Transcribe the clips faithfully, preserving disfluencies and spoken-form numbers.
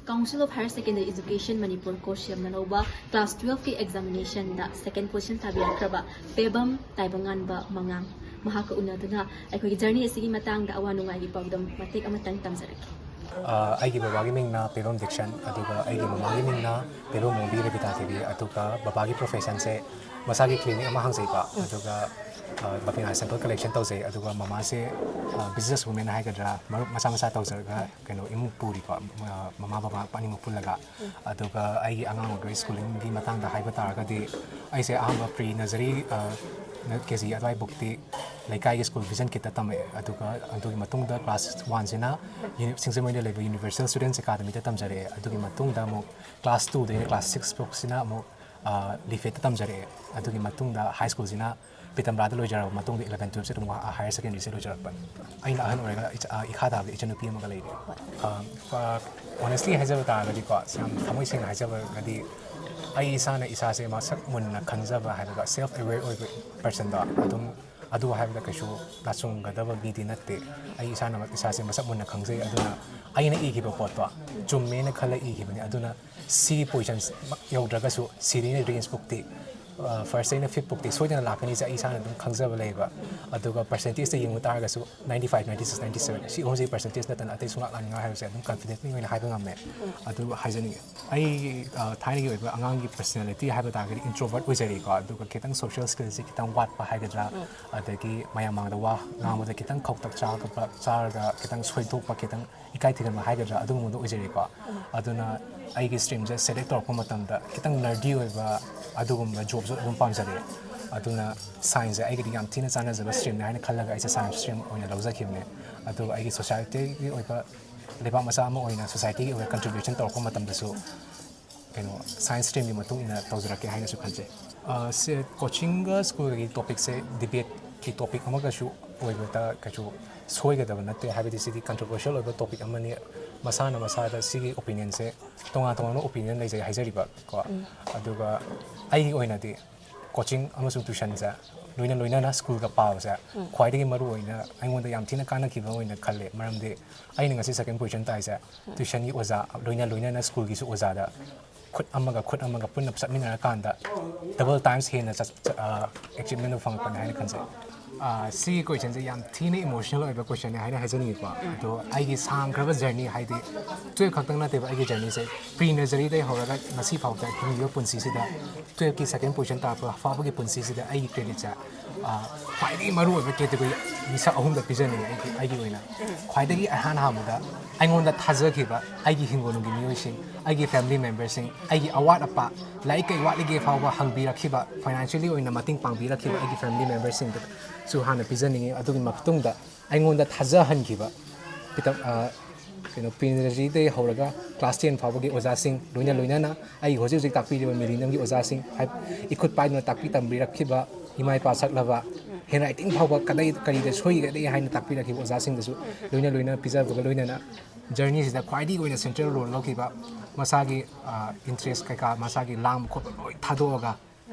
Council of Higher Secondary Education Manipur ꯀꯣ ꯁꯤ ꯑꯦꯝꯅ ꯂꯧꯕ class twelve ꯀꯤ examination ꯗ second position ꯇꯥꯕꯤꯔꯛꯈ꯭ꯔꯕ ꯄꯦꯕꯝ ꯇꯥꯏꯕꯪꯉꯥꯟꯕ ꯃꯉꯥꯡ, ꯃꯍꯥꯛꯀ ꯎꯅꯗꯨꯅ ꯑꯩꯈꯣꯏꯒꯤ journey ꯑꯁꯤꯒꯤ ꯃꯇꯥꯡꯗ ꯑꯋꯥ ꯅꯨꯡꯉꯥꯏꯒꯤ ꯄꯥꯎꯗꯝ ꯃꯇꯦꯛ ꯑꯃꯇꯪ ꯇꯝꯖꯔꯛꯀꯦ꯫ ꯑ, ꯑꯩꯒꯤ ꯕꯕꯥꯒꯤ ꯃꯤꯡꯅ ꯄꯦꯕꯝ ꯗꯤꯛꯁꯟ, ꯑꯗꯨꯒ ꯑꯩꯒꯤ ꯃꯃꯥꯒꯤ ꯃꯤꯡꯅ ꯄꯦꯕꯝ ꯃꯣꯝꯕꯤ ꯔꯦꯕꯤꯇꯥ ꯗꯦꯕꯤ, ꯑꯗꯨꯒ ꯕꯕꯥꯒꯤ profession ꯁꯦ ꯃꯁꯥꯒꯤ clinic ꯑꯃ ꯍꯥꯡꯖꯩꯀꯣ, ꯑꯗꯨꯒ, ꯑ, ꯕꯐꯤꯅꯥ sample collection ꯇꯧꯖꯩ, ꯑꯗꯨꯒ ꯃꯃꯥꯁꯦ, ꯑ, business woman ꯍꯥꯏꯒꯗ꯭ꯔꯥ, ꯃꯔꯨꯞ ꯃꯆꯥ ꯃꯆꯥ ꯇꯧꯖꯔꯒ ꯀꯩꯅꯣ ꯏꯃꯨꯡ ꯄꯨꯔꯤꯀꯣ, ꯃ-, ꯃꯃꯥ ꯕꯕꯥ ꯑꯅꯤꯃꯛ ꯄꯨꯜꯂꯒ꯫ ꯑꯗꯨꯒ ꯑꯩꯒꯤ ꯑꯉꯥꯡ ꯑꯣꯏꯔꯤꯉꯩ schoolingꯒꯤ ꯃꯇꯥꯡꯗ ꯍꯥꯏꯕ ꯇꯥꯔꯒꯗꯤ, ꯑꯩꯁꯦ ꯑꯍꯥꯟꯕ pre nursery, ꯑ, ꯅ-, ꯀꯦ ꯖꯤ ꯑꯗꯨꯋꯥꯏꯕꯨꯛꯇꯤ ꯂꯩꯀꯥꯏꯒꯤ school Vision Kidꯇ ꯇꯝꯃꯛꯑꯦ꯫ ꯑꯗꯨꯒ ꯑꯗꯨꯒꯤ ꯃꯇꯨꯡꯗ class one ꯁꯤꯅ ꯌꯨꯅꯤ-, ꯁꯤꯡꯖꯃꯩꯗ ꯂꯩꯕ Universal Students Academyꯗ ꯇꯝꯖꯔꯛꯑꯦ꯫ ꯑꯗꯨꯒꯤ ꯃꯇꯨꯡꯗ ꯑꯃꯨꯛ class twoꯗꯒꯤꯅ class six ꯐꯥꯎꯁꯤꯅ ꯑꯃꯨꯛ, ꯑ, ꯂꯤꯐꯦꯠꯇ ꯇꯝꯖꯔꯛꯑꯦ꯫ ꯑꯗꯨꯒꯤ ꯃꯇꯨꯡꯗ high schoolꯁꯤꯅ ꯄꯤꯇꯝꯕ꯭ꯔꯥꯗ ꯂꯣꯏꯖꯔꯕ ꯃꯇꯨꯡꯗ eleven twelve ꯁꯦ ꯑꯗꯨꯝ ꯍꯥ-, higher secondary ꯁꯦ ꯂꯣꯏꯖꯔꯛꯄꯅꯤ꯫ ꯑꯩꯅ ꯑꯍꯟ ꯑꯣꯏꯔꯒ ꯏꯆꯥ-, ꯑ, ꯏꯈꯥ ꯊꯥꯕꯗ ꯏꯆꯟꯅꯨꯄꯤ ꯑꯃꯒ ꯂꯩꯔꯦ꯫ ꯑ, ꯐ-, honestly ꯍꯥꯏꯖꯕ ꯇꯥꯔꯒꯗꯤꯀꯣ, ꯌꯥꯝ ꯊꯃꯣꯏ ꯁꯦꯡꯅ ꯍꯥꯏꯖꯕꯒꯗꯤ, ꯑꯩ ꯏꯁꯥꯅ ꯏꯁꯥꯁꯦ ꯃꯁꯛ ꯃꯨꯟꯅ ꯈꯪꯖꯕ ꯍꯥꯏꯕꯗꯣ, self aware ꯑꯣꯏꯕ personꯗꯣ ꯑꯗꯨꯝ, ꯑꯗꯨ ꯍꯥꯏꯕꯗ ꯀꯩꯁꯨ ꯂꯥꯆꯨꯡꯒꯗꯕ ꯃꯤꯗꯤ ꯅꯠꯇꯦ꯫ ꯑꯩ ꯏꯁꯥꯅ ꯏꯁꯥꯁꯦ ꯃꯁꯛ ꯃꯨꯟꯅ ꯈꯪꯖꯩ꯫ ꯑꯗꯨꯅ ꯑꯩꯅ ꯏꯈꯤꯕ ꯄꯣꯠꯇꯣ ꯆꯨꯝꯃꯦꯅ ꯈꯜꯂ ꯏꯈꯤꯕꯅꯤ꯫ ꯑꯗꯨꯅ ꯁꯤꯒꯤ position ꯃꯛ ꯌꯧꯗ꯭ꯔꯒꯁꯨ ꯁꯤꯗꯩꯅ range ꯐꯥꯎꯇꯤ, ꯑ, first ꯇꯩꯅ fifth ꯐꯥꯎꯇꯤ ꯁꯣꯏꯗꯅ ꯂꯥꯛꯀꯅꯤꯁꯦ ꯑꯩ ꯏꯁꯥꯅ ꯑꯗꯨꯝ ꯈꯪꯖꯕ ꯂꯩꯌꯦꯕ꯫ ꯑꯗꯨꯒ percentageꯇ ꯌꯦꯡꯕ ꯇꯥꯔꯒꯁꯨ ninety five, ninety six, ninety seven ꯁꯤ ꯑꯍꯨꯝꯁꯤ percentage ꯅꯠꯇꯅ ꯑꯇꯩ ꯁꯨꯡꯂꯥꯛ ꯂꯥꯛꯅꯤꯡꯉꯥꯏ ꯍꯥꯏꯕꯁꯦ ꯑꯗꯨꯝ confidently ꯑꯣꯏꯅ ꯍꯥꯏꯕ ꯉꯝꯃꯦ꯫ ꯑꯗꯨ ꯍꯥꯏꯖꯅꯤꯡꯉꯤ꯫ ꯑꯩ, ꯑ, ꯊꯥꯏꯅꯒꯤ ꯑꯣꯏꯕ ꯑꯉꯥꯡꯒꯤ personality ꯍꯥꯏꯕ ꯇꯥꯔꯒꯗꯤ introvert ꯑꯣꯏꯖꯔꯤꯀꯣ, ꯑꯗꯨꯒ ꯈꯤꯇꯪ social skillꯁꯦ ꯈꯤꯇꯪ ꯋꯥꯠꯄ ꯍꯥꯏꯒꯗ꯭ꯔꯥ, ꯑꯗꯒꯤ ꯃꯌꯥꯝ ꯃꯥꯡꯗ ꯋꯥ ꯉꯥꯡꯕꯗ ꯈꯤꯇꯪ ꯈꯧꯇꯛ ꯆꯥꯒꯕ-, ꯆꯥꯔꯒ ꯈꯤꯇꯪ ꯁꯣꯏꯗꯣꯛꯄ, ꯈꯤꯇꯪ ꯏꯀꯥꯏ ꯊꯤꯒꯟꯕ ꯍꯥꯏꯒꯗ꯭ꯔꯥ, ꯑꯗꯨꯒꯨꯝꯕꯗꯣ ꯑꯣꯏꯖꯔꯤꯀꯣ꯫ ꯑꯗꯨꯅ ꯑꯩꯒꯤ streamꯁꯦ select ꯇꯧꯔꯛꯄ ꯃꯇꯝꯗ ꯈꯤꯇꯪ nerdy ꯑꯣꯏꯕ ꯑꯗꯨꯒꯨꯝꯕ jobꯁꯨ ꯑꯗꯨꯝ ꯄꯥꯝꯖꯔꯛꯑꯦ꯫ ꯑꯗꯨꯅ scienceꯁꯦ ꯑꯩꯒꯤꯗꯤ ꯌꯥꯝ ꯊꯤꯅ ꯆꯥꯟꯅꯖꯕ streamꯅꯤ ꯍꯥꯏꯅ ꯈꯜꯂꯒ ꯑꯩꯁꯦ science stream ꯑꯣꯏꯅ ꯂꯧꯖꯈꯤꯕꯅꯦ꯫ ꯑꯗꯨꯒ ꯑꯩꯒꯤ societyꯒꯤ ꯑꯣꯏꯕ, ꯂꯩꯕꯥꯛ ꯃꯆꯥ ꯑꯃ ꯑꯣꯏꯅ societyꯒꯤ ꯑꯣꯏꯕ contribution ꯇꯧꯔꯛꯄ ꯃꯇꯝꯗꯁꯨ ꯀꯩꯅꯣ, science streamꯒꯤ ꯃꯇꯨꯡ ꯏꯟꯅ ꯇꯧꯖꯔꯛꯀꯦ ꯍꯥꯏꯅꯁꯨ ꯈꯟꯖꯩ꯫ ꯑ, ꯁꯦ, coachingꯒ schoolꯒꯤ topicꯁꯦ debateꯀꯤ topic ꯑꯃꯒꯁꯨ ꯑꯣꯏꯕꯗ ꯀꯩꯁꯨ ꯁꯣꯏꯒꯗꯕ ꯅꯠꯇꯦ, ꯍꯥꯏꯕꯗꯤ ꯁꯤꯗꯤ controversial ꯑꯣꯏꯕ topic ꯑꯃꯅꯤ꯫ ꯃꯁꯥꯅ ꯃꯁꯥꯗ ꯁꯤꯒꯤ opinionꯁꯦ, ꯇꯣꯉꯥꯟ ꯇꯣꯉꯥꯟꯕ opinion ꯂꯩꯖꯩ ꯍꯥꯏꯖꯔꯤꯕ ꯀꯣ꯫ ꯑꯗꯨꯒ ꯑꯩꯒꯤ ꯑꯣꯏꯅꯗꯤ ꯀꯣꯆꯤꯡ ꯑꯃꯁꯨꯡ ꯇ꯭ꯌꯨꯁꯟꯁꯦ ꯂꯣꯏꯅ ꯂꯣꯏꯅꯅ ꯁ꯭ꯀꯨꯜꯒ ꯄꯥꯕꯁꯦ ꯈ꯭ꯋꯥꯏꯗꯒꯤ ꯃꯔꯨ ꯑꯣꯏꯅ ꯑꯩꯉꯣꯟꯗ ꯌꯥꯝ ꯊꯤꯅ ꯀꯥꯟꯅꯈꯤꯕ ꯑꯣꯏꯅ ꯈꯜꯂꯦ꯫ ꯃꯔꯝꯗꯤ ꯑꯩꯅ ꯉꯁꯤ ꯁꯦꯀꯦꯟ ꯄꯣꯖꯤꯁꯟ ꯇꯥꯏꯁꯦ ꯇ꯭ꯌꯨꯁꯟꯒꯤ ꯑꯣꯖꯥ ꯂꯣꯏꯅ ꯂꯣꯏꯅꯅ ꯁ꯭ꯀꯨꯜꯒꯤꯁꯨ ꯑꯣꯖꯥꯗ ꯈꯨꯠ ꯑꯃꯒ ꯈꯨꯠ ꯑꯃꯒ ꯄꯨꯟꯅ ꯆꯠꯃꯤꯟꯅꯔꯀꯥꯟꯗ ꯗꯕꯜ ꯇꯥꯏꯝꯁ ꯍꯦꯟꯅ ꯑꯦꯆꯤꯞꯃꯦꯟꯗꯨ ꯐꯪꯉꯛꯄꯅꯦ ꯍꯥꯏꯅ ꯈꯟꯖꯩ꯫ ꯑꯥ, ꯁꯤꯒꯤ ꯀꯣꯏꯁꯟꯁꯦ ꯌꯥꯝ ꯊꯤꯅ ꯏꯃꯣꯁꯅꯦꯜ ꯑꯣꯏꯕ ꯀꯣꯏꯁꯟꯅꯦ ꯍꯥꯏꯅ ꯍꯥꯏꯖꯅꯤꯡꯉꯤꯀꯣ꯫ ꯑꯗꯣ ꯑꯩꯒꯤ ꯁꯥꯡꯈ꯭ꯔꯕ ꯖꯔꯅꯤ, ꯍꯥꯏꯗꯤ ꯇꯨꯌꯦꯜꯞ ꯈꯛꯇꯪ ꯅꯠꯇꯦꯕ ꯑꯩꯒꯤ ꯖꯔꯅꯤꯁꯦ, ꯄ꯭ꯔꯤ ꯅꯔꯖꯔꯤꯗꯒꯤ ꯍꯧꯔꯒ ꯉꯁꯤ ꯐꯥꯎꯗ ꯍꯤꯡꯉꯤꯕ ꯄꯨꯟꯁꯤꯁꯤꯗ ꯇꯨꯌꯦꯜꯞꯀꯤ ꯁꯦꯀꯦꯟ ꯄꯣꯖꯤꯁꯟ ꯇꯥꯔꯛꯄ ꯐꯥꯎꯕꯒꯤ ꯄꯨꯟꯁꯤꯁꯤꯗ ꯑꯩꯒꯤ ꯀ꯭ꯔꯦꯗꯤꯠꯁꯦ, ꯑꯥ, ꯈ꯭ꯋꯥꯏꯗꯒꯤ ꯃꯔꯨꯑꯣꯏꯕ ꯀꯦꯇꯦꯒꯣꯔꯤ ꯃꯤꯁꯛ ꯑꯍꯨꯝꯗ ꯄꯤꯖꯅꯤꯡꯉꯤ꯫ ꯑꯩꯒꯤ, ꯑꯩꯒꯤ ꯑꯣꯏꯅ ꯈ꯭ꯋꯥꯏꯗꯒꯤ ꯑꯍꯥꯟ ꯑꯍꯥꯟꯕꯗ ꯑꯩꯉꯣꯟꯗ ꯊꯥꯖꯈꯤꯕ ꯑꯩꯒꯤ ꯍꯤꯡꯒꯣꯜꯅꯨꯡꯒꯤ ꯃꯤꯑꯣꯏꯁꯤꯡ, ꯑꯩꯒꯤ ꯐꯦꯃꯤꯂꯤ ꯃꯦꯝꯕꯔꯁꯤꯡ, ꯑꯩꯒꯤ ꯑꯋꯥꯠ ꯑꯄꯥ, ꯂꯥꯏꯔꯤꯛ ꯀꯩ ꯋꯥꯠꯂꯤꯒꯦ ꯐꯥꯎꯕ ꯍꯪꯕꯤꯔꯛꯈꯤꯕ, ꯐꯥꯏꯅꯥꯟꯁꯤꯌꯦꯜꯂꯤ ꯑꯣꯏꯅ ꯃꯇꯦꯡ ꯄꯥꯡꯕꯤꯔꯛꯈꯤꯕ ꯑꯩꯒꯤ ꯐꯦꯃꯤꯂꯤ ꯃꯦꯝꯕꯔꯁꯤꯡꯗꯁꯨ ꯍꯥꯟꯅ ꯄꯤꯖꯅꯤꯡꯉꯤ꯫ ꯑꯗꯨꯒꯤ ꯃꯇꯨꯡꯗ ꯑꯩꯉꯣꯟꯗ ꯊꯥꯖꯍꯟꯈꯤꯕ ꯄꯤꯇꯝ-, ꯑ, ꯀꯩꯅꯣ, ꯄ꯭ꯔꯤ ꯅꯔꯖꯔꯤꯗꯒꯤ ꯍꯧꯔꯒ ꯀ꯭ꯂꯥꯁ ꯇꯦꯟ ꯐꯥꯎꯕꯒꯤ ꯑꯣꯖꯥꯁꯤꯡ, ꯂꯣꯏꯅ ꯂꯣꯏꯅꯅ ꯑꯩ ꯍꯧꯖꯤꯛ ꯍꯧꯖꯤꯛ ꯇꯥꯛꯄꯤꯔꯤꯕ ꯃꯤꯂꯤꯅꯤꯌꯝꯒꯤ ꯑꯣꯖꯥꯁꯤꯡ, ꯍꯥꯏ-, ꯏꯈꯨꯠ ꯄꯥꯏꯗꯨꯅ ꯇꯥꯛꯄꯤ ꯇꯝꯕꯤꯔꯛꯈꯤꯕ, ꯏꯃꯥ ꯏꯄꯥ ꯁꯛꯂꯕ, ꯍꯦꯟ ꯔꯥꯏꯇꯤꯡ ꯐꯥꯎꯕ ꯀꯗꯥꯏ, ꯀꯔꯤꯗ ꯁꯣꯏꯒꯗꯒꯦ ꯍꯥꯏꯅ ꯇꯥꯛꯄꯤꯔꯛꯈꯤꯕ ꯑꯣꯖꯥꯁꯤꯡꯗꯁꯨ ꯂꯣꯏꯅ ꯂꯣꯏꯅꯅ ꯄꯤꯖꯕꯒ ꯂꯣꯏꯅꯅ ꯖꯔꯅꯤꯁꯤꯗ ꯈ꯭ꯋꯥꯏꯗꯒꯤ ꯑꯣꯏꯅ ꯁꯦꯟꯇ꯭ꯔꯦꯜ ꯔꯣꯜ ꯂꯧꯈꯤꯕ, ꯃꯁꯥꯒꯤ, ꯑ, ꯏꯟꯇꯔꯦꯁ ꯀꯩꯀꯥ, ꯃꯁꯥꯒꯤ ꯂꯥꯡꯕ ꯈꯣꯠꯄ ꯂꯣꯏ ꯊꯥꯗꯣꯛꯑꯒ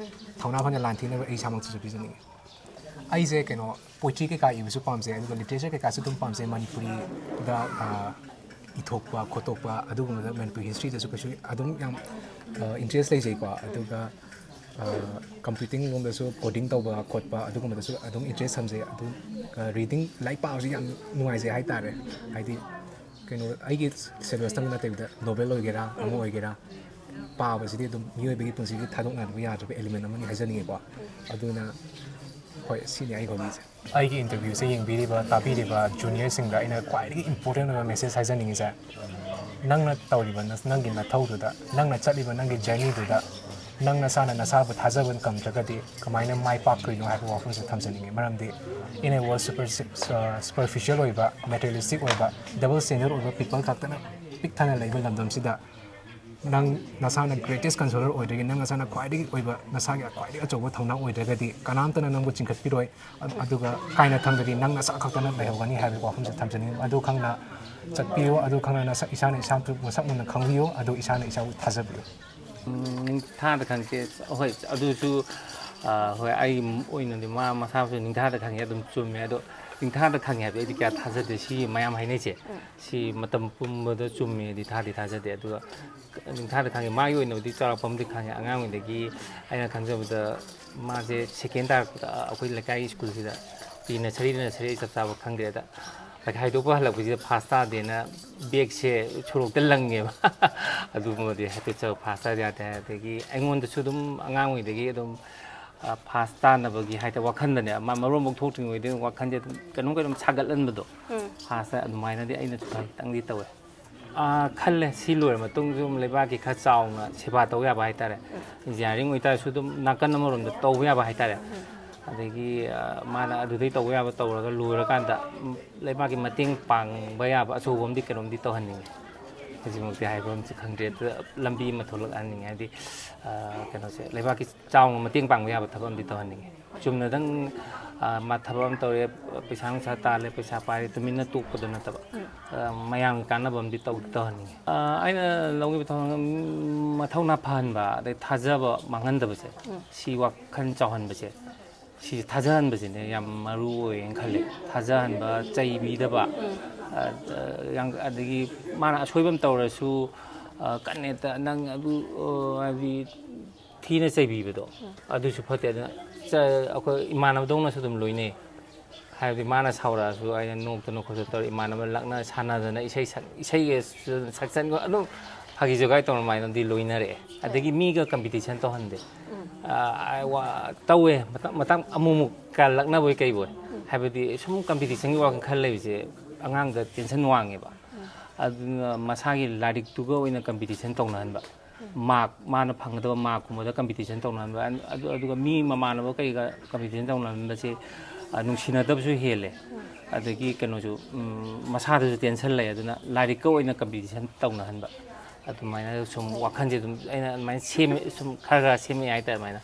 ꯊꯧꯅꯥ ꯐꯅ ꯂꯥꯟꯊꯦꯡꯅꯕ ꯑꯩ ꯏꯁꯥꯃꯛꯇꯁꯨ ꯄꯤꯖꯅꯤꯡꯉꯤ꯫ ꯑꯩꯁꯦ ꯀꯩꯅꯣ, ꯄꯣꯏꯇ꯭ꯔꯤ ꯀꯩꯀꯥ ꯏꯕꯁꯨ ꯄꯥꯝꯖꯩ, ꯑꯗꯨꯒ ꯂꯤꯇꯔꯦꯆꯔ ꯀꯩꯀꯥꯁꯨ ꯑꯗꯨꯝ ꯄꯥꯝꯖꯩ꯫ ꯃꯅꯤꯄꯨꯔꯤꯗ, ꯑ, ꯏꯊꯣꯛꯄ ꯈꯣꯠꯇꯣꯛꯄ ꯑꯗꯨꯒꯨꯝꯕꯗ, ꯃꯅꯤꯄꯨꯔꯤ ꯍꯤꯁꯇ꯭ꯔꯤꯗꯁꯨ ꯀꯩꯁꯨ ꯑꯗꯨꯝ ꯌꯥꯝ, ꯑ, ꯏꯟꯇꯔꯦꯁ ꯂꯩꯖꯩꯀꯣ꯫ ꯑꯗꯨꯒ, ꯑ, ꯀꯝꯄ꯭ꯌꯨꯇꯤꯡ ꯂꯣꯝꯗꯁꯨ ꯀꯣꯗꯤꯡ ꯇꯧꯕ ꯈꯣꯠꯄ ꯑꯗꯨꯒꯨꯝꯕꯗꯁꯨ ꯑꯗꯨꯝ ꯏꯟꯇꯔꯦꯁ ꯊꯝꯖꯩ꯫ ꯑꯗꯨꯝ, ꯑ, ꯔꯤꯗꯤꯡ, ꯂꯥꯏꯔꯤꯛ ꯄꯥꯕꯁꯤ ꯌꯥꯝ ꯅꯨꯡꯉꯥꯏꯖꯩ ꯍꯥꯏꯇꯥꯔꯦ꯫ ꯍꯥꯏꯗꯤ ꯀꯩꯅꯣ, ꯑꯩꯒꯤ ꯁꯦꯂꯦꯕꯁꯇꯪ ꯅꯠꯇꯕꯤꯗ ꯅꯣꯕꯦꯜ ꯑꯣꯏꯒꯦꯔꯥ, ꯑꯃ ꯑꯣꯏꯒꯦꯔꯥ, ꯄꯥꯕꯁꯤꯗꯤ ꯑꯗꯨꯝ ꯃꯤꯑꯣꯏꯕꯒꯤ ꯄꯨꯟꯁꯤꯒꯤ ꯊꯥꯗꯣꯛꯅꯗꯕ ꯌꯥꯗ꯭ꯔꯕ ꯑꯦꯂꯤꯃꯦꯟ ꯑꯃꯅꯤ ꯍꯥꯏꯖꯅꯤꯡꯉꯤꯀꯣ꯫ ꯑꯗꯨꯅ ꯍꯣꯏ, ꯁꯤꯅꯤ ꯑꯩ ꯍꯣꯕꯤꯁꯦ꯫ ꯑꯩꯒꯤ ꯏꯟꯇꯔꯚ꯭ꯌꯨꯁꯦ ꯌꯦꯡꯕꯤꯔꯤꯕ, ꯇꯥꯕꯤꯔꯤꯕ ꯖꯨꯅꯤꯌꯔꯁꯤꯡꯗ ꯑꯩꯅ ꯈ꯭ꯋꯥꯏꯗꯒꯤ ꯏꯝꯄꯣꯔꯇꯦꯟ ꯑꯣꯏꯕ ꯃꯦꯁꯦꯖ ꯍꯥꯏꯖꯅꯤꯡꯉꯤꯁꯦ, ꯅꯪꯅ ꯇꯧꯔꯤꯕ ꯅ-, ꯅꯪꯒꯤ ꯅꯊꯧꯗꯨꯗ, ꯅꯪꯅ ꯆꯠꯂꯤꯕ ꯅꯪꯒꯤ ꯖꯔꯅꯤꯗꯨꯗ ꯅꯪ ꯅꯁꯥꯅ ꯅꯁꯥꯕꯨ ꯊꯥꯖꯕ ꯉꯝꯗ꯭ꯔꯒꯗꯤ ꯀꯃꯥꯏꯅ ꯃꯥꯏ ꯄꯥꯛꯇꯣꯏꯅꯣ ꯍꯥꯏꯕ ꯋꯥꯐꯝꯁꯦ ꯊꯝꯖꯅꯤꯡꯉꯤ꯫ ꯃꯔꯝꯗꯤ in a world super, superficial ꯑꯣꯏꯕ, ꯃꯦꯇꯔꯤꯌꯦꯂꯤꯁꯇꯤꯛ ꯑꯣꯏꯕ, ꯗꯕꯜ ꯁ꯭ꯇꯦꯟꯗꯔꯗ ꯑꯣꯏꯕ ꯄꯤꯄꯜ ꯈꯛꯇꯅ ꯄꯤꯛ ꯊꯟꯅ ꯂꯩꯕ ꯂꯝꯗꯝꯁꯤꯗ ꯅꯪ ꯅꯁꯥꯅ ꯒ꯭ꯔꯦꯇꯦꯁ ꯀꯟꯁꯣꯂꯔ ꯑꯣꯏꯗ꯭ꯔꯒꯗꯤ, ꯅꯪ ꯅꯁꯥꯅ ꯈ꯭ꯋꯥꯏꯗꯒꯤ ꯑꯣꯏꯕ, ꯅꯁꯥꯒꯤ ꯈ꯭ꯋꯥꯏꯗꯒꯤ ꯑꯆꯧꯕ ꯊꯧꯅꯥ ꯑꯣꯏꯗ꯭ꯔꯒꯗꯤ ꯀꯅꯥꯝꯇꯅ ꯅꯪꯕꯨ ꯆꯤꯡꯈꯠꯄꯤꯔꯣꯏ꯫ ꯑ-, ꯑꯗꯨꯒ ꯀꯥꯏꯅ ꯊꯪꯗꯗꯤ ꯅꯪ ꯅꯁꯥ ꯈꯛꯇꯅ ꯂꯩꯍꯧꯒꯅꯤ ꯍꯥꯏꯕꯒꯤ ꯋꯥꯐꯝꯁꯦ ꯊꯝꯖꯅꯤꯡꯉꯤ꯫ ꯑꯗꯨ ꯈꯪꯅ ꯆꯠꯄꯤꯌꯨ, ꯑꯗꯨ ꯈꯪꯅ ꯅꯁꯥ, ꯏꯁꯥꯅ ꯏꯁꯥꯕꯨ ꯃꯁꯛ ꯃꯨꯟꯅ ꯈꯪꯕꯤꯌꯨ, ꯑꯗꯨ ꯏꯁꯥꯅ ꯏꯁꯥꯕꯨ ꯊꯥꯖꯕꯤꯌꯨ꯫ ꯎꯝ, ꯊꯥꯗ ꯈꯪꯗꯦ꯫ ꯍꯣꯏ, ꯑꯗꯨꯁꯨ ꯑꯥ, ꯍꯣꯏ, ꯑꯩꯒꯤ ꯑꯣꯏꯅꯗꯤ ꯃꯥ ꯃꯁꯥꯃꯛꯁꯨ ꯅꯤꯡꯊꯥꯗ ꯈꯪꯉꯦ ꯑꯗꯨꯝ ꯆꯨꯝꯃꯦ꯫ ꯑꯗꯣ ꯅꯤꯡꯊꯥꯗ ꯈꯪꯉꯦ ꯍꯥꯏꯕꯗꯤ ꯑꯩꯗꯤ ꯀꯌꯥ ꯊꯥꯖꯗꯦ꯫ ꯁꯤ ꯃꯌꯥꯝ ꯍꯥꯏꯅꯩꯁꯦ, ꯁꯤ ꯃꯇꯝ ꯄꯨꯝꯕꯗ ꯆꯨꯝꯃꯦꯗꯤ ꯊꯥꯗꯤ ꯊꯥꯖꯗꯦ꯫ ꯑꯗꯨꯒ ꯅꯤꯡꯊꯥꯗ ꯈꯪꯉꯦ, ꯃꯥꯒꯤ ꯑꯣꯏꯅꯕꯨꯗꯤ ꯆꯥꯎꯔꯥꯛꯄ ꯑꯃꯗꯤ ꯈꯪꯉꯦ꯫ ꯑꯉꯥꯡ ꯑꯣꯏꯗꯒꯤ ꯑꯩꯅ ꯈꯪꯖꯕꯗ ꯃꯥꯁꯦ ꯁꯦꯀꯦꯟ ꯇꯥꯔꯛꯄꯗ ꯑꯩꯈꯣꯏ ꯂꯩꯀꯥꯏꯒꯤ ꯁ꯭ꯀꯨꯜꯁꯤꯗ, ꯄ꯭ꯔꯤ ꯅꯁꯔꯤꯗ ꯅꯁꯔꯤ ꯑꯩ ꯆꯞ ꯆꯥꯕ ꯈꯪꯗꯦ꯫ ꯑꯗ ꯄꯩꯈꯥ ꯍꯥꯏꯗꯣꯛꯄ ꯍꯜꯂꯛꯄꯁꯤꯗ ꯐꯥꯁ ꯇꯥꯗꯦꯅ ꯕꯦꯒꯁꯦ ꯁꯣꯔꯣꯛꯇ ꯂꯪꯉꯦꯕ꯫ ꯑꯗꯨꯒꯨꯝꯕꯗꯤ ꯍꯥꯏꯐꯦꯠ ꯆꯥꯎ ꯐꯥꯁ ꯇꯥꯗꯦ ꯌꯥꯗꯦ꯫ ꯑꯗꯒꯤ ꯑꯩꯉꯣꯟꯗꯁꯨ ꯑꯗꯨꯝ ꯑꯉꯥꯡ ꯑꯣꯏꯗꯒꯤ ꯑꯗꯨꯝ, ꯑ, ꯐꯥꯁ ꯇꯥꯅꯕꯒꯤ ꯍꯥꯏꯗꯤ ꯋꯥꯈꯜꯗꯅꯦ, ꯃꯥ ꯃꯔꯣꯟꯐꯧ ꯊꯣꯛꯇ꯭ꯔꯤꯉꯩꯗꯒꯤ ꯋꯥꯈꯜꯁꯦ ꯑꯗꯨꯝ ꯀꯩꯅꯣꯝ ꯀꯩꯅꯣꯝ ꯁꯥꯒꯠꯍꯟꯕꯗꯣ꯫ ꯐꯥꯁꯇ ꯑꯗꯨꯃꯥꯏꯅꯗꯤ ꯑꯩꯅꯁꯨ ꯈꯤꯇꯪꯗꯤ ꯇꯧꯋꯦ꯫ ꯑꯥ, ꯈꯜꯂꯦ꯫ ꯁꯤ ꯂꯣꯏꯔ ꯃꯇꯨꯡꯁꯨ ꯑꯗꯨꯝ ꯂꯩꯕꯥꯛꯀꯤ ꯈꯔ ꯆꯥꯎꯅ ꯁꯦꯕꯥ ꯇꯧꯕ ꯌꯥꯕ ꯍꯥꯏꯇꯥꯔꯦ꯫ ꯏꯟꯖꯤꯅꯤꯌꯥꯔꯤꯡ ꯑꯣꯏꯇꯥꯔꯁꯨ ꯑꯗꯨꯝ ꯅꯥꯀꯟ ꯑꯃꯔꯣꯝꯗ ꯇꯧꯕ ꯌꯥꯕ ꯍꯥꯏꯇꯥꯔꯦ꯫ ꯑꯗꯒꯤ, ꯑꯥ, ꯃꯥꯅ ꯑꯗꯨꯗꯩ ꯇꯧꯕ ꯌꯥꯕ ꯇꯧꯔꯒ ꯂꯣꯏꯔꯀꯥꯟꯗ, ꯎꯝ, ꯂꯩꯕꯥꯛꯀꯤ ꯃꯇꯦꯡ ꯄꯥꯡꯕ ꯌꯥꯕ ꯑꯆꯧꯕ ꯑꯃꯗꯤ ꯀꯩꯅꯣꯝꯗꯤ ꯇꯧꯍꯟꯅꯤꯡꯉꯤ꯫ ꯍꯧꯖꯤꯛꯃꯛꯇꯤ ꯍꯥꯏꯕ ꯑꯃꯁꯨ ꯈꯪꯗ꯭ꯔꯦ꯫ ꯑꯗꯨꯗ ꯂꯝꯕꯤ ꯑꯃ ꯊꯣꯛꯂꯛꯍꯟꯅꯤꯡꯉꯤ꯫ ꯍꯥꯏꯗꯤ, ꯑꯥ, ꯀꯩꯅꯣꯁꯦ, ꯂꯩꯕꯥꯛꯀꯤ ꯆꯥꯎꯅ ꯃꯇꯦꯡ ꯄꯥꯡꯕ ꯌꯥꯕ ꯊꯕꯛ ꯑꯃꯗꯤ ꯇꯧꯍꯟꯅꯤꯡꯉꯤ꯫ ꯆꯨꯝꯅꯗꯪ, ꯑꯥ, ꯃꯥ ꯊꯕꯛ ꯑꯃ ꯇꯧꯔꯦ, ꯄꯩꯁꯥ ꯅꯨꯡꯁꯥ ꯇꯥꯜꯂꯦ, ꯄꯩꯁꯥ ꯄꯥꯏꯔꯦ, ꯇꯨꯃꯤꯟꯅ ꯇꯣꯛꯄꯗꯣ ꯅꯠꯇꯕ, ꯑꯥ, ꯃꯌꯥꯝꯒꯤ ꯀꯥꯟꯅꯕ ꯑꯃꯗꯤ ꯇꯧꯗꯤ ꯇꯧꯍꯟꯅꯤꯡꯉꯤ꯫ ꯑꯥ, ꯑꯩꯅ ꯂꯧꯈꯤꯕ ꯊꯧꯔꯥꯡ, ꯎꯝ, ꯃꯊꯧꯅꯥ ꯐꯍꯟꯕ, ꯑꯗꯩ ꯊꯥꯖꯕ ꯃꯥꯡꯍꯟꯗꯕꯁꯦ, ꯁꯤ ꯋꯥꯈꯜ ꯆꯥꯎꯍꯟꯕꯁꯦ, ꯁꯤ ꯊꯥꯖꯍꯟꯕꯁꯤꯅꯦ ꯌꯥꯝ ꯃꯔꯨ ꯑꯣꯏꯌꯦꯅ ꯈꯜꯂꯦ꯫ ꯊꯥꯖꯍꯟꯕ, ꯆꯩꯕꯤꯗꯕ, ꯑ, ꯌꯥꯝ, ꯑꯗꯒꯤ ꯃꯥꯅ ꯑꯁꯣꯏꯕ ꯑꯃ ꯇꯧꯔꯁꯨ, ꯑ, ꯀꯟꯅ ꯍꯦꯛꯇ ꯅꯪ ꯑꯗꯨ, ꯑ, ꯍꯥꯏꯗꯤ ꯊꯤꯅ ꯆꯩꯕꯤꯕꯗꯣ, ꯑꯗꯨꯁꯨ ꯐꯠꯇꯦ꯫ ꯑꯗꯨꯅ ꯆ-, ꯑꯩꯈꯣꯏ ꯏꯃꯥꯟꯅꯕꯗꯧꯅꯁꯨ ꯑꯗꯨꯝ ꯂꯣꯏꯅꯩ꯫ ꯍꯥꯏꯕꯗꯤ ꯃꯥꯅ ꯁꯥꯎꯔꯛꯑꯁꯨ ꯑꯩꯅ ꯅꯣꯛꯇꯅ ꯈꯣꯠꯇꯅ ꯇꯧꯔ ꯏꯃꯥꯟꯅꯕ ꯂꯛꯅ ꯁꯥꯟꯅꯗꯅ ꯏꯁꯩ ꯁꯛ-, ꯏꯁꯩꯒ ꯁꯛꯆꯟ-, ꯑꯗꯨꯝ ꯐꯥꯒꯤ ꯖꯣꯒꯥꯏ ꯇꯧꯔ ꯑꯗꯨꯃꯥꯏꯅꯗꯤ ꯂꯣꯏꯅꯔꯛꯑꯦ꯫ ꯑꯗꯒꯤ ꯃꯤꯒ ꯀꯝꯄꯤꯇꯤꯁꯟ ꯇꯧꯍꯟꯗꯦ꯫ ꯑ, ꯑ, ꯋꯥ-, ꯇꯧꯋꯦ, ꯃꯇꯥꯡ, ꯃꯇꯥꯡ ꯑꯃꯨꯛꯃꯨꯛ ꯀ ꯂꯛꯅꯕꯣꯏ ꯀꯩꯕꯣꯏ꯫ ꯍꯥꯏꯕꯗꯤ ꯁꯨꯝ ꯀꯝꯄꯤꯇꯤꯁꯟꯒꯤ ꯋꯥꯈꯜ ꯈꯜ ꯂꯩꯕꯁꯦ ꯑꯉꯥꯡꯗ ꯇꯦꯟꯁꯟ ꯋꯥꯡꯉꯦꯕ꯫ ꯑꯗꯨꯅ ꯃꯁꯥꯒꯤ ꯂꯥꯏꯔꯤꯛꯇꯨꯒ ꯑꯣꯏꯅ ꯀꯝꯄꯤꯇꯤꯁꯟ ꯇꯧꯅꯍꯟꯕ꯫ ꯃꯥꯔꯛ, ꯃꯥꯅ ꯐꯪꯒꯗꯕ ꯃꯥꯔꯛꯀꯨꯝꯕꯗ ꯀꯝꯄꯤꯇꯤꯁꯟ ꯇꯧꯅꯍꯟꯕ꯫ ꯑꯗꯨ, ꯑꯗꯨꯒ ꯃꯤ ꯃꯃꯥꯟꯅꯕ ꯀꯩꯒ ꯀꯝꯄꯤꯇꯤꯁꯟ ꯇꯧꯅꯍꯟꯕꯁꯦ, ꯑ, ꯅꯨꯡꯁꯤꯅꯗꯕꯁꯨ ꯍꯦꯜꯂꯦ꯫ ꯑꯗꯒꯤ ꯀꯩꯅꯣꯁꯨ, ꯎꯝ, ꯃꯁꯥꯗꯁꯨ ꯇꯦꯟꯁꯟ ꯂꯩ꯫ ꯑꯗꯨꯅ ꯂꯥꯏꯔꯤꯛꯀ ꯑꯣꯏꯅ ꯀꯝꯄꯤꯇꯤꯁꯟ ꯇꯧꯅꯍꯟꯕ꯫ ꯑꯗꯨꯃꯥꯏꯅ ꯁꯨꯝ ꯋꯥꯈꯜꯁꯦ ꯑꯗꯨꯝ ꯑꯩꯅ ꯑꯗꯨꯃꯥꯏꯅ ꯁꯦꯝꯃꯦ, ꯁꯨꯝ ꯈꯔ ꯈꯔ ꯁꯦꯝꯃꯛꯑꯦ ꯍꯥꯏꯇꯥꯔꯦ ꯑꯗꯨꯃꯥꯏꯅ꯫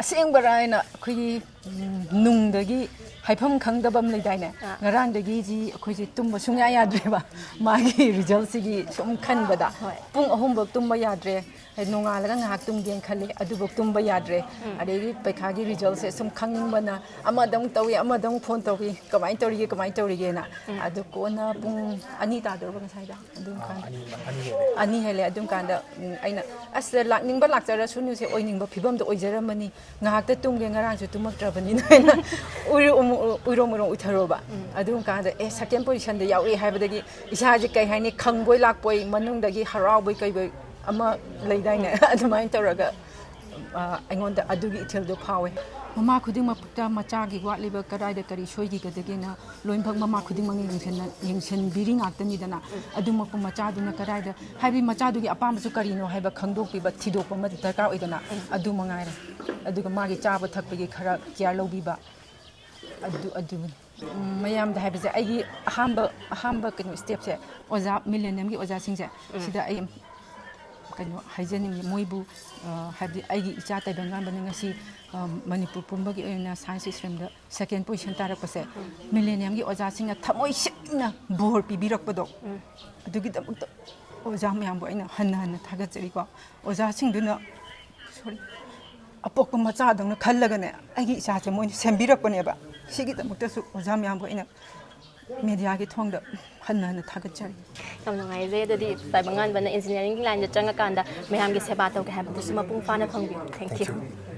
ꯑꯁꯦꯡꯕꯔꯥ ꯍꯥꯏꯅ ꯑꯩꯈꯣꯏꯒꯤ, ꯎꯝ, ꯅꯨꯡꯗꯒꯤ ꯍꯥꯏꯐꯝ ꯈꯪꯗꯕ ꯑꯃ ꯂꯩꯗꯥꯏꯅꯦ? ꯑꯥ꯫ ꯉꯔꯥꯡꯗꯒꯤꯗꯤ ꯑꯩꯈꯣꯏꯁꯦ ꯇꯨꯝꯕ ꯁꯨꯡꯌꯥ ꯌꯥꯗ꯭ꯔꯦꯕ꯫ ꯃꯥꯒꯤ ꯔꯤꯖꯜꯁꯤꯒꯤ ꯁꯨꯝ ꯈꯟꯕꯗ ꯍꯣꯏ꯫ ꯄꯨꯡ ꯑꯍꯨꯝꯐꯧ ꯇꯨꯝꯕ ꯌꯥꯗ꯭ꯔꯦ꯫ ꯍꯥꯏꯗꯤ ꯅꯣꯡꯉꯥꯜꯂꯒ ꯉꯥꯏꯍꯥꯛ ꯇꯨꯝꯒꯦꯅ ꯈꯜꯂꯤ, ꯑꯗꯨꯐꯧ ꯇꯨꯝꯕ ꯌꯥꯗ꯭ꯔꯦ꯫ ꯑꯗꯩꯗꯤ ꯄꯩꯈꯥꯒꯤ ꯔꯤꯖꯜꯁꯦ ꯁꯨꯝ ꯈꯪꯅꯤꯡꯕꯅ ꯑꯃꯗ ꯑꯃꯨꯛ ꯇꯧꯏ, ꯑꯃꯗ ꯑꯃꯨꯛ ꯐꯣꯟ ꯇꯧꯏ, ꯀꯃꯥꯏꯅ ꯇꯧꯔꯤꯒꯦ, ꯀꯃꯥꯏꯅ ꯇꯧꯔꯤꯒꯦꯅ꯫ ꯑꯗꯨ ꯀꯣꯟꯅ ꯄꯨꯡ ꯑꯅꯤ ꯇꯥꯗꯧꯔꯕ ꯉꯁꯥꯏꯗ꯫ ꯑꯗꯨꯝ ꯀꯥꯟꯗ ꯑꯅꯤ ꯑꯅꯤ ꯍꯦꯜꯂꯦ꯫ ꯑꯅꯤ ꯍꯦꯜꯂꯦ꯫ ꯑꯗꯨꯝ ꯀꯥꯟꯗ ꯎꯝ, ꯑꯩꯅ ꯑꯁ ꯂꯥꯛꯅꯤꯡꯕ ꯂꯥꯛꯆꯔꯁꯅꯨꯁꯦ, ꯑꯣꯏꯅꯤꯡꯕ ꯐꯤꯕꯝꯗ ꯑꯣꯏꯖꯔꯝꯃꯅꯤ꯫ ꯉꯥꯏꯍꯥꯛꯇ ꯇꯨꯝꯒꯦ, ꯉꯔꯥꯡꯁꯨ ꯇꯨꯝꯃꯛꯇ꯭ꯔꯕꯅꯤꯅ ꯑꯩꯅ ꯎꯏꯔꯣ-, ꯎꯏꯔꯣꯝ ꯎꯏꯔꯣꯝ ꯎꯏꯊꯔꯣꯕ꯫ ꯑꯗꯨꯝ ꯀꯥꯟꯗ ꯑꯦ ꯁꯦꯀꯦꯟ ꯄꯣꯖꯤꯁꯟꯗ ꯌꯥꯎꯔꯛꯑꯦ ꯍꯥꯏꯕꯗꯒꯤ ꯏꯁꯥꯁꯦ ꯀꯩ ꯍꯥꯏꯅꯤ, ꯈꯪꯕꯣꯏ ꯂꯥꯛꯄꯣꯏ ꯃꯅꯨꯡꯗꯒꯤ ꯍꯔꯥꯎꯕꯣꯏ ꯀꯩꯕꯣꯏ ꯑꯃ ꯂꯩꯗꯥꯏꯅꯦ? ꯑꯗꯨꯃꯥꯏꯅ ꯇꯧꯔꯒ ꯑ, ꯑꯩꯉꯣꯟꯗ ꯑꯗꯨꯒꯤ ꯏꯊꯤꯜꯗꯣ ꯐꯥꯎꯋꯦ꯫ ꯃꯃꯥ ꯈꯨꯗꯤꯡꯃꯛꯇ ꯃꯆꯥꯒꯤ ꯋꯥꯠꯂꯤꯕ ꯀꯗꯥꯏꯗ ꯀꯔꯤ ꯁꯣꯏꯈꯤꯒꯗꯒꯦꯅ ꯂꯣꯏꯅꯃꯛ ꯃꯃꯥ ꯈꯨꯗꯤꯡꯃꯛꯅ ꯌꯦꯡꯁꯤꯟꯅ-, ꯌꯦꯡꯁꯤꯟꯕꯤꯔꯤ ꯉꯥꯛꯇꯅꯤꯗꯅ꯫ ꯑꯗꯨꯃꯛꯄꯨ ꯃꯆꯥꯗꯨꯅ ꯀꯗꯥꯏꯗ, ꯍꯥꯏꯕꯗꯤ ꯃꯆꯥꯗꯨꯒꯤ ꯑꯄꯥꯝꯕꯁꯨ ꯀꯔꯤꯅꯣ ꯍꯥꯏꯕ ꯈꯪꯗꯣꯛꯄꯤꯕ, ꯊꯤꯗꯣꯛꯄ ꯑꯃꯗꯤ ꯗꯔꯀꯥꯔ ꯑꯣꯏꯗꯅ꯫ ꯑꯗꯨ ꯃꯉꯥꯏꯔꯦ꯫ ꯑꯗꯨꯒ ꯃꯥꯒꯤ ꯆꯥꯕ ꯊꯛꯄꯒꯤ ꯈꯔ ꯀꯤꯌꯥꯔ ꯂꯧꯕꯤꯕ, ꯑꯗꯨ ꯑꯗꯨꯅꯤ꯫ ꯎꯝ, ꯃꯌꯥꯝꯗ ꯍꯥꯏꯕꯁꯦ, ꯑꯩꯒꯤ ꯑꯍꯥꯟꯕ ꯑꯍꯥꯟꯕ ꯀꯩꯅꯣ ꯁ꯭ꯇꯦꯞꯁꯦ, ꯑꯣꯖꯥ ꯃꯤꯂꯦꯅꯤꯌꯝꯒꯤ ꯑꯣꯖꯥꯁꯤꯡꯁꯦ ꯁꯤꯗ ꯑꯩ ꯀꯩꯅꯣ ꯍꯥꯏꯖꯅꯤꯡꯉꯤ꯫ ꯃꯣꯏꯕꯨ ꯑ, ꯍꯥꯏꯕꯗꯤ ꯑꯩꯒꯤ ꯏꯆꯥ ꯇꯥꯏꯕꯪꯉꯥꯟꯕꯅ ꯉꯁꯤ ꯑ, ꯃꯅꯤꯄꯨꯔ ꯄꯨꯝꯕꯒꯤ ꯑꯣꯏꯅ ꯁꯥꯏꯟꯁ ꯁ꯭ꯇ꯭ꯔꯤꯝꯗ ꯁꯦꯀꯦꯟ ꯄꯣꯖꯤꯁꯟ ꯇꯥꯔꯛꯄꯁꯦ, ꯃꯤꯂꯦꯅꯤꯌꯝꯒꯤ ꯑꯣꯖꯥꯁꯤꯡꯅ ꯊꯃꯣꯏ ꯁꯦꯡꯅ ꯕꯣꯔ ꯄꯤꯕꯤꯔꯛꯄꯗꯣ, ꯑꯗꯨꯒꯤꯗꯃꯛꯇ ꯑꯣꯖꯥ ꯃꯌꯥꯝꯕꯨ ꯑꯩꯅ ꯍꯟꯅ ꯍꯟꯅ ꯊꯥꯒꯠꯆꯔꯤꯀꯣ꯫ ꯑꯣꯖꯥꯁꯤꯡꯗꯨꯅ, ꯁꯣꯔꯤ, ꯑꯄꯣꯛꯄ ꯃꯆꯥꯗꯧꯅ ꯈꯜꯂꯒꯅꯦ, ꯑꯩꯒꯤ ꯏꯆꯥꯁꯦ ꯃꯣꯏꯅ ꯁꯦꯝꯕꯤꯔꯛꯄꯅꯦꯕ꯫ ꯁꯤꯒꯤꯗꯃꯛꯇꯁꯨ ꯑꯣꯖꯥ ꯃꯌꯥꯝꯕꯨ ꯑꯩꯅ ꯃꯦꯗꯤꯌꯥꯒꯤ ꯊꯣꯡꯗ ꯍꯟꯅ ꯍꯟꯅ ꯊꯥꯒꯠꯆꯔꯤ꯫ ꯌꯥꯝ ꯅꯨꯡꯉꯥꯏꯖꯩ꯫ ꯑꯗꯨꯗꯤ ꯇꯥꯏꯕꯪꯉꯥꯟꯕꯅ ꯏꯟꯖꯤꯅꯤꯌꯥꯔꯤꯡꯒꯤ ꯂꯥꯏꯟꯗ ꯆꯪꯉꯀꯥꯟꯗ ꯃꯌꯥꯝꯒꯤ ꯁꯦꯕꯥ ꯇꯧꯒꯦ ꯍꯥꯏꯕꯗꯨꯁꯨ ꯃꯄꯨꯡ ꯐꯥꯅ ꯐꯪꯕꯤꯌꯨ꯫ Thank you꯫